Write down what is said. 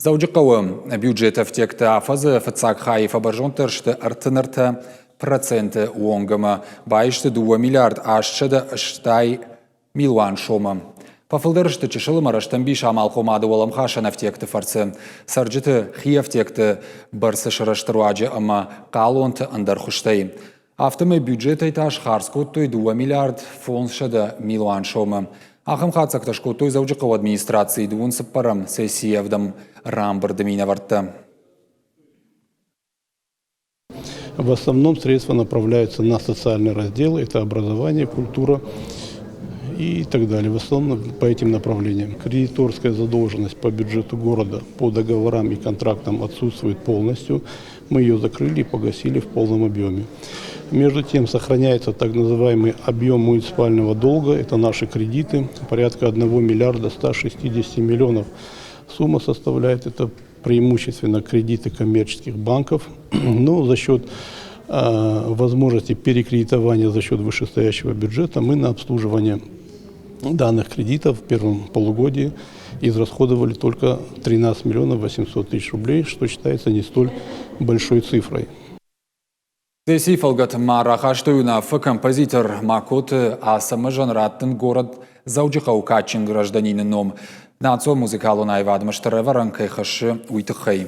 Дзӕуджыхъӕуы бюджеты ӕфтиӕгтӕ афӕдзы фыццаг хайы фӕбӕрзонддӕр сты 33% онг ӕмӕ баисты 2 миллиард 880 милуан сомы. Фӕфылдӕр сты чысыл ӕмӕ рӕстӕмбис амалхъомады уӕлӕмхасӕн ӕфтиӕгты фӕрцы, цӕрджыты хи ӕфтиӕгты бӕрцы сырӕзты руаджы ӕмӕ хъалонты ӕндӕр хуызтӕй. Афтӕмӕй бюджетӕй та схардз кодтой 2 миллиард 500 милуан сомы. Ахӕм хатдзӕгтӕ скодтой Дзӕуджыхъӕуы администрацийы дыууын цыппӕрӕм сессийы ӕвдӕм рамбырды минӕвӕрттӕ. В основном средства направляются на социальный раздел, это образование, культура и так далее. В основном по этим направлениям. Кредиторская задолженность по бюджету города по договорам и контрактам отсутствует полностью. Мы ее закрыли и погасили в полном объеме. Между тем сохраняется так называемый объем муниципального долга, это наши кредиты, порядка 1 миллиарда 160 миллионов. Сумма составляет, это преимущественно кредиты коммерческих банков, но за счет возможности перекредитования за счет вышестоящего бюджета мы на обслуживание данных кредитов в первом полугодии израсходовали только 13 миллионов 800 тысяч рублей, что считается не столь большой цифрой. Сессийы фӕлгӕты ма рахастой уынаффӕ композитор Макоты Ацӕмӕзӕн раттын город Дзӕуджыхъӕуы кадджын гражданины ном национ музыкалон аивадмӕ стыр ӕвӕрӕн кӕй хӕссы, уый тыххӕй.